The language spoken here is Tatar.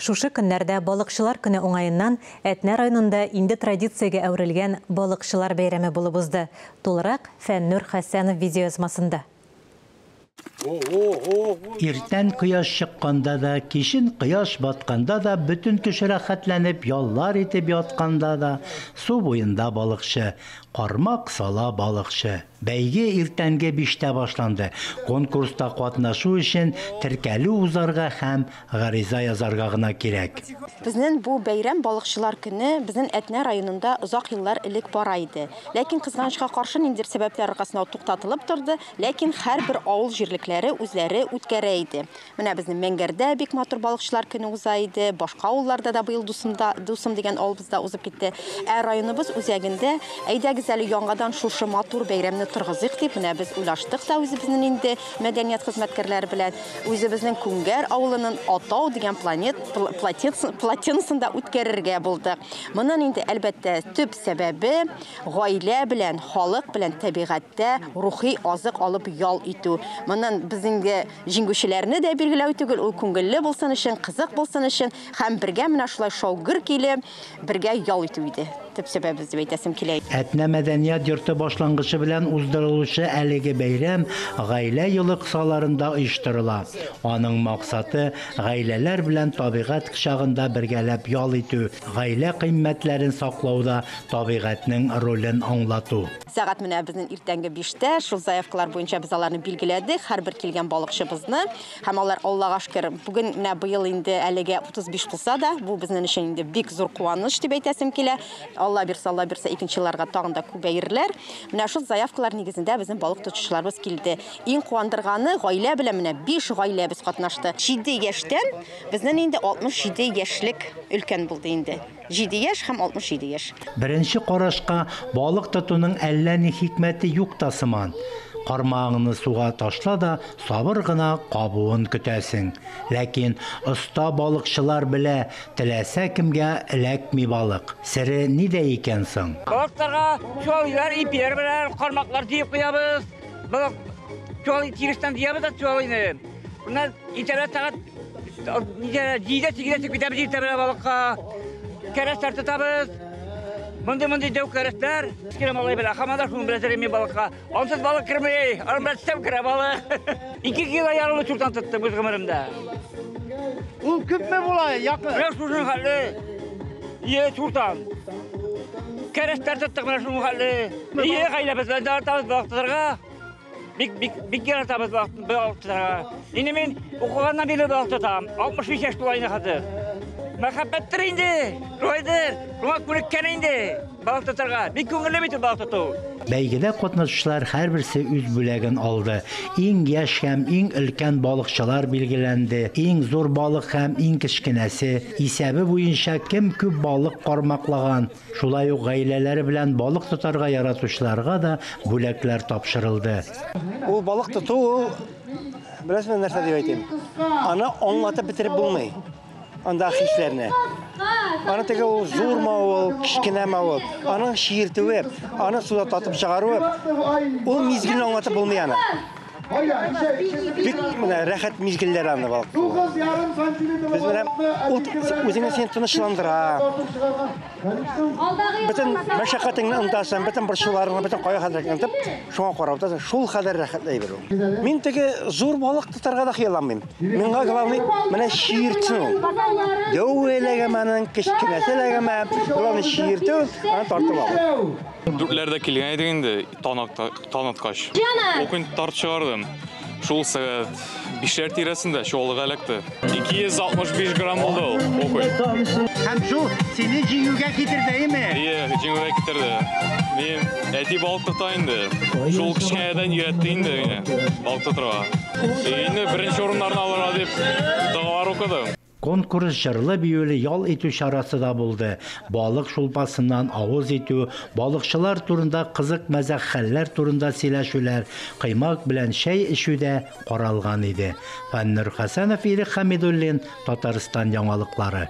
Шушы көннәрдә Балыкчылар көне уңаеннан Әтнә районында инде традициягә әверелгән Балыкчылар бәйрәме булып узды. Тулырак Фәннүр Хәсәнов видеоязмасында. Иртән кояш чыкканда да, кичен кояш батканда да, бөтен кеше рәхәтләнеп яллар итеп ятканда да, су буенда балыкчы. Кармак сала балыкчы. Бәйге иртәнге 5тә башланды. Конкурста катнашу өчен теркәлү узарга һәм гариза язарга гына кирәк. Безнең бу бәйрәм Балыкчылар көне безнең Әтнә районында озак еллар элек бара иде. Ләкин кызганычка каршы ниндидер сәбәпләр аркасында ул туктатылып торды, ләкин һәрбер авыл җирлекләре үзләре үткәрә иде. Менә безнең Мәңгәрдә бик матур Балыкчылар көне уза иде, башка авылларда да быел Дусымда, Дусым дигән авылыбызда узып китте. Ә районыбыз үзәгендә әйдәгез әле яңадан шушы матур бәйрәмне торгызыйк дип, менә без уйлаштык та үзебезнең инде мәдәният хезмәткәрләре белән үзебезнең Күңгәр авылының Атау дигән планет плотинасында үткәрергә булдык. Моның инде әлбәттә төп сәбәбе гаилә белән, халык белән табигатьтә рухи азык алып ял итү. Моннан без инде җиңүчеләрне дә билгеләү түгел, ул күңелле булсын өчен, кызык булсын өчен һәм бергә менә шулай шаугыр килеп, бергә ял итү иде. Төп сәбәбебез дип әйтәсем килә. Әтнә мәдәният йорты башлангычы белән уздырылучы әлеге бәйрәм гаилә елы кысаларында оештырыла. Аның максаты гаиләләр белән табигать кочагында бергәләп ял итү, гаилә кыйммәтләрен саклауда табигатьнең ролен аңлату. Сәгать менә безнең иртәнге 5тә шул заявкалар буенча без аларны билгеләдек, һәрбер килгән балыкчыбызны һәм алар Аллага шөкер, бүген менә быел инде әлегә 35 булса да, бу безнең өчен инде бик зур куаныч дип әйтәсем килә. Алла бирсә, Алла бирсә, икенче елларга тагын да күбәерләр. Менә шул заявкалар нигезендә безнең балык тотучыларыбыз килде. Иң куандырганы гаилә белән менә 5 гаиләбез катнашты. 7 яшьтән безнең инде 67 яшьлек өлкән булды инде. 7 яшь һәм 67 яшь. Беренче карашка балык тотуның әллә ни хикмәте юк та сыман. Кармагыңны суга ташла да сабыр гына кабуын көтәсең. Ләкин оста балыкчылар белә, теләсә кемгә эләкми балык. Сере нидә икән соң? Балыкларга чуалыйлар, ипиләр белән кармаклар җыеп куябыз. Балык чуалый тирестән җыябыз да чуалыйны. Моннан иртәгә сәгать ничә, 7-дә, 8-дә чыгып китәбез иртә белән балыкка. Кәрәсләр тотабыз. Мондый-мондый дәү кәрәсләр. Кечкенә малай белән һаман да шуның белән йөрим балыкка. Ансыз балык керми, аның белән төшсәм керә балык. 2 кило ярымлы чуртан тоттым үз гомеремдә. Ул күпме була? Якын. Менә шуның хәле. Е, чуртан. Кәрәсләр тоттык менә шуның хәле. Е, гаиләбез белән яратабыз балык тотарга. Бик, бик, бик яратабыз балык тотарга. Инде мин укыганнан бирле балык тотам. 65 яшь тула инде хәзер. Мәхәббәттер инде, шулайдыр. Шуңа күнеккән инде балык тотарга. Бик күңелле бит ул балык тоту. Бәйгедә катнашучылар һәрберсе үз бүләген алды. Иң яшь һәм иң өлкән балыкчылар билгеләнде. Иң зур балык һәм иң кечкенәсе исәбе буенча кем күп балык кармаклаган. Шулай ук гаиләләре белән балык тотарга яратучыларга да бүләкләр тапшырылды. Ул балык тоту ул, беләсезме нәрсә дип әйтим? Аны аңлатып бетереп булмый. Анда хисләрне. Аны теге ул зурмы ул, кечкенәме ул, аның чиертүе, аны суда татып чыгаруы, ул мизгелне аңлатып булмый аны. Бик менә рәхәт мизгелләр аны балык тоту. Без менә ул үзеңне син тынычландыра. Бөтен мәшәкатеңне онытасың, бөтен борчуларыңны, бөтен кайгы-хәсрәтеңне онытып, шуңа карап утырасың. Шул кадәр рәхәтле әйбер ул. Мин теге зур балык тотарга да хыялланмыйм. Миңа главный менә чиертсен ул. Дәү эләгәме аның, кечкенәсе эләгәме, главный чиертү, аны тартып алу. Дүртләрдә килгән идек инде, таң аткач. Ул көн тартып чыгардым. Шул сәгать 5-ләр тирәсендә чуалыга эләкте. 265 грамм булды ул, ул көн. Һәм шул сине җиңүгә китерде, әйеме? Ие, җиңүгә китерде. Мин әти балык тота инде. Шул кечкенәдән өйрәтте инде мине балык тотырга. Инде беренче урыннарны алырга дип догалар укыдым. Конкурс җырлы-биюле ял итү чарасы да булды. Балык шулпасыннан авыз итү, балыкчылар турында кызык мәзәк хәлләр турында сөйләшүләр, кыймак белән чәй эчү дә каралган иде. Фәннур Хәсәнов, Ирек Хәмидуллин, Татарстан яңалыклары.